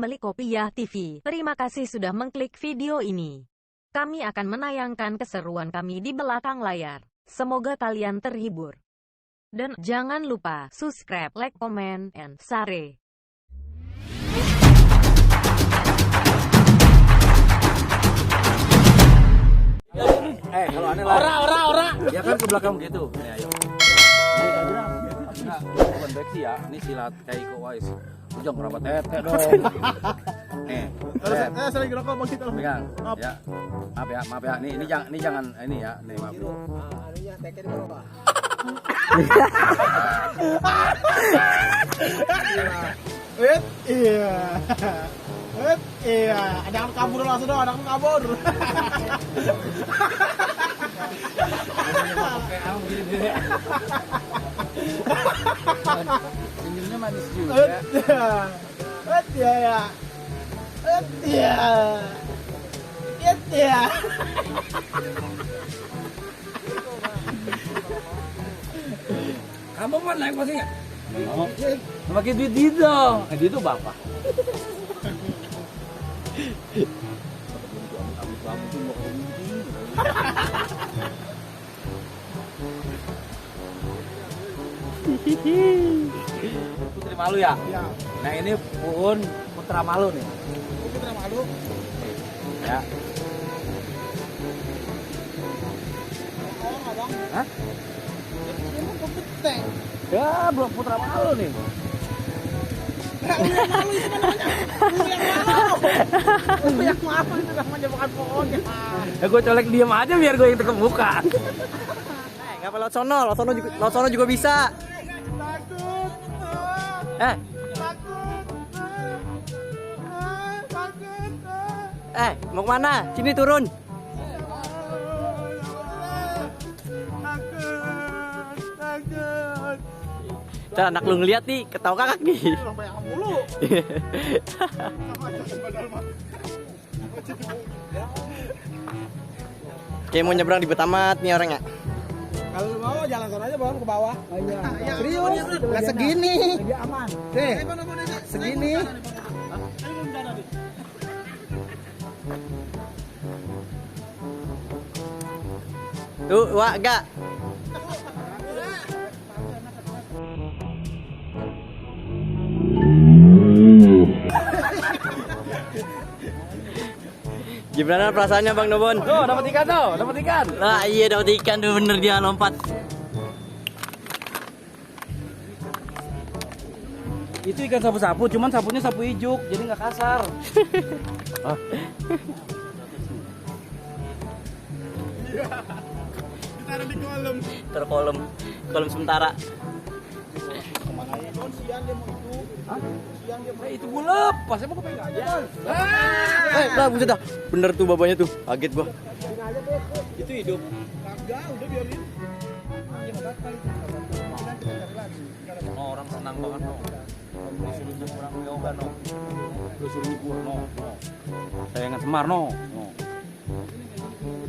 Melikopiyah TV. Terima kasih sudah mengklik video ini. Kami akan menayangkan keseruan kami di belakang layar. Semoga kalian terhibur. Dan jangan lupa subscribe, like, comment, and share. Kalau aneh lah. Ora. Ya kan ke belakang gitu. Nih, ayo. Bukan back sih ya. Ini silat kayak Iko Uwais. Ujung berapa tete dong. Nih. Saya lagi rokok Bang Cito. Pegang. Ya. Maaf ya. Ini jangan ini ya. Nih, maaf. Anunya teke di bawah. Iya. Ada yang kabur langsung dong, ada yang kabur. Senyumnya manis juga. Iya. Kamu mau naik pasti nggak? Mau. Pakai duit dia dong. Dia tuh bapak. Putri Malu ya? Iya. Nah ini Puun Putra Malu nih. Putra Malu. Ya. Abang. Hah? Ini mau peteng. Ya belum Putra Malu nih. Malu itu namanya. Banyak malu itu namanya bukan pohonnya. Ya gue colek diem aja biar gue yang terkebuka. Ngapa laut sono juga bisa. Takut. Takut. Mau kemana? Sini turun. Takut. Cara anak lu ngeliat nih, ketawa kakak nih. Orang banyak mulu. Kayak mau nyebrang di Betamat nih orangnya. Kalau lu mau jalan sana aja bang ke bawah. Iya. Serius? Lah segini. Lebih aman. Nih, segini. Tuh, wah, enggak. Gimana perasaannya Bang Nobon? Tuh dapat ikan tuh, dapat ikan. Lah iya dapat ikan tuh bener dia lompat. Itu ikan sapu-sapu, cuman sapunya sapu ijuk, jadi nggak kasar. Ah. Ditaruh di kolam. Terkolom sementara. Kemana aja Don? Siang dia mau itu. Hah? Siang dia mau. Itu gue lepas, emang gue pegang aja. Lah buset dah. Bener tuh babanya tuh. Kaget gua. Sini aja deh. Itu hidup. Kagak, udah biarin. Oh, orang senang banget no. Disuruh orang yoga no. Lu suruh nyebur no. Sayangan Semar no.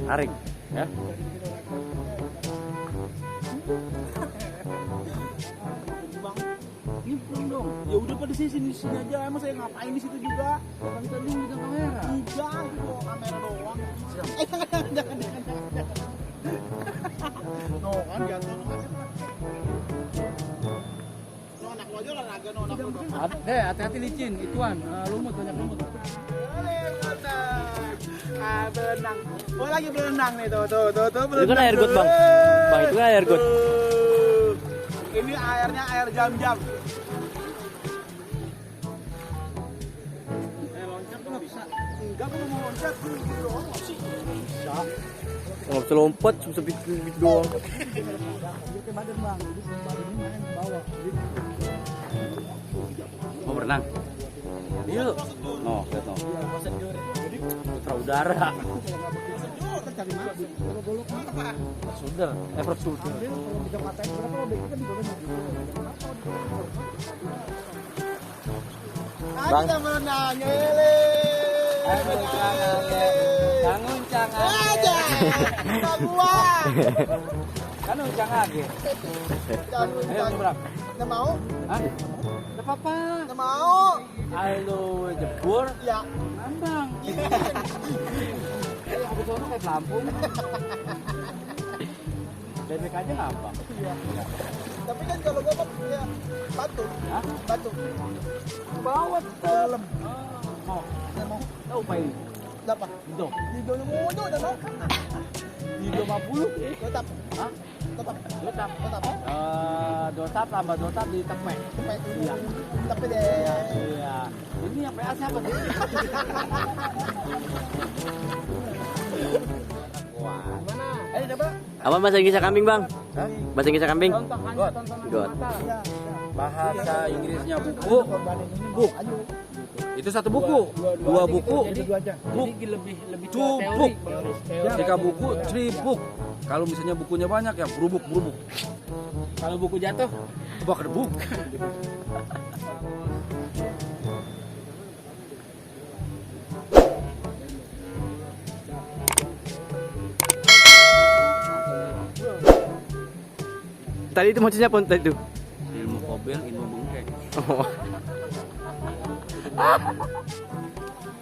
Tarik ya. Nyemplung dong. Ya udah pada sini aja. Emang saya ngapain di situ juga? Kan tadi megang kamera. Udah, itu bawa kamera doang. Jangan. No, kan jatuh. No, anak lo aja olahraga no, anak lo. Hati-hati licin, ituan. Lumut, banyak lumut. Berenang. Oh, lagi berenang nih tuh berenang. Itu kan air got, Bang. Bang, itu kan air got. Ini airnya air jam-jam. Loncat tuh nggak bisa. Enggak, kalau mau loncat gitu doang nggak sih. Bisa. Nggak bisa lompat, bisa bit doang. Dia ke badan bang, jadi badannya main ke bawah. Mau berenang? Yuk. No, lihat no. Putra udara. Cari mati. Kalau golok apa? Sudah, sudah. Kalau bisa paten berapa lo kan digolong. Bang. Kita berenang, ele. Uncang Aja. Kita gua. Kan uncang lagi. Ayo berapa? Nggak mau? Hah? Enggak apa-apa. Nggak mau. Halo jebur. Ya. Ngambang. Aku sono kayak Lampung. Bebek aja ngambang. Iya. Tapi kan kalau gua punya batu. Hah? Batu. Bawa Dalam. mau. Mau. Tahu pa ini? Dapat. Itu. Di dalam mojo dah mau. Di 50. Tetap. Hah? Tetap. Dotap. Tetap. Dotap tambah dotap di tepek. Sampai Iya. tapi deh. Iya. Ini yang PA siapa sih? Wah. Gimana? Ayo coba. Apa bahasa Inggrisnya kambing, Bang? Hah? Bahasa Inggrisnya kambing? God. God. Ya. Bahasa Inggrisnya buku. Buk. Ayo. Itu satu buku. Dua buku. Jadi dua aja. Book. lebih Two book. Jika buku, three book. Kalau misalnya bukunya banyak ya berubuk. Kalau buku jatuh, Bakar book. Tadi itu maksudnya apa tadi itu? Ilmu kobel, ilmu bengkek. Oh.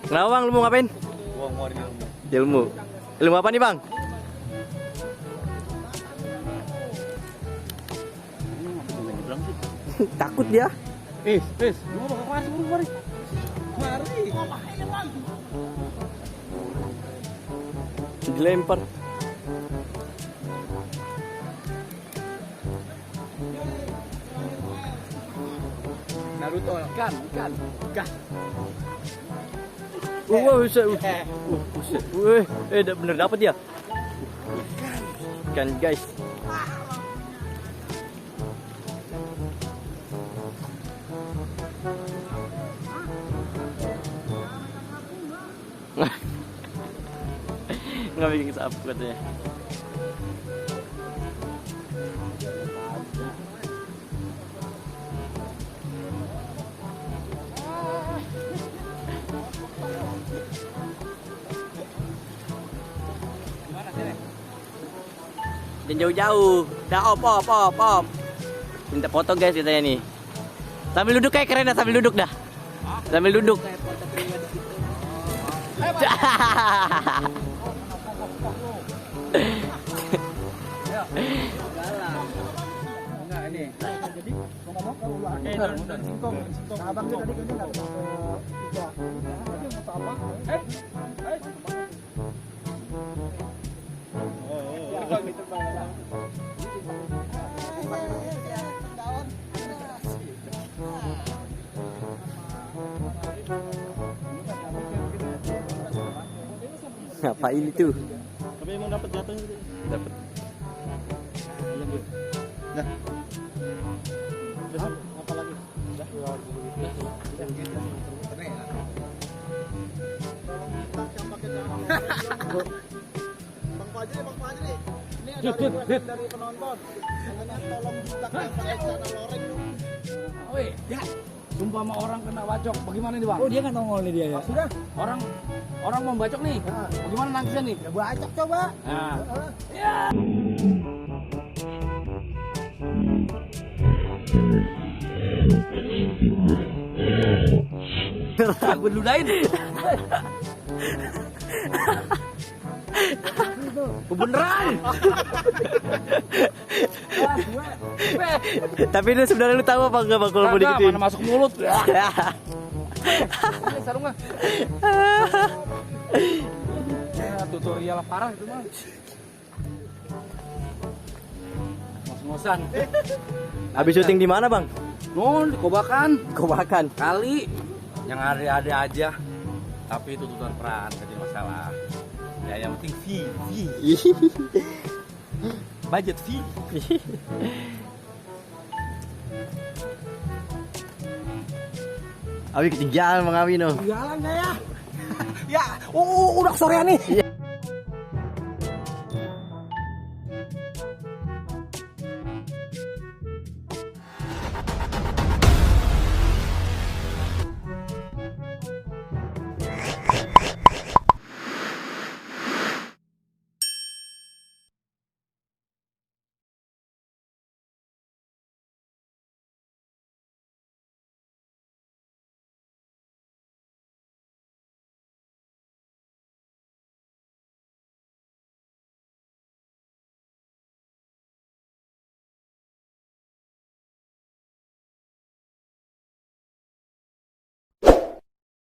Kenapa, Bang? Lu mau ngapain? Gua ngeluarin ilmu. Ilmu. Ilmu apa nih, Bang? Ini ngapain gue nyebrang sih? Takut dia. Lu mau kemana sih? Mari. Dilempar. Naruto, ikan. Wah, buset. Buset. Wih, bener dapet dia. Ikan, guys. Nggak bikin sapu katanya. Dan jauh-jauh. Dah op. Minta foto guys katanya nih. Sambil duduk kayak keren dah, sambil duduk dah. Sambil duduk. Enggak ini. Jadi ngomong kalau lu singkong. Abang dia tadi kayaknya enggak tiga. Tadi mau apa? Ngapain itu? Tapi emang dapat jatuhnya gitu. Dapat. Nah. Besok apa lagi? Bang Fajri. Ini ada request dari penonton. Katanya tolong buka sana loreng. Oi, ya. Sumpah sama orang kena bacok. Bagaimana nih, Bang? oh dia nggak nongol nih dia ya. Sudah. Orang mau bacok nih. Bagaimana nangisnya nih? Ya bacok coba. Nah, aku ludahin. Beneran. Tapi itu sebenarnya lu tahu apa enggak Bang kalau mau digituin? Mana masuk mulut. Ini sarungnya. Ya, tutorial parah itu mah. Ngos-ngosan. Habis syuting di mana, Bang? Di Kobakan. Kobakan. Kali yang ada aja. Tapi itu tuntutan peran jadi masalah. Ya yang penting fee. Budget fee. Abi ketinggalan Bang Awi no. Jalan enggak ya? Ya, udah sore nih.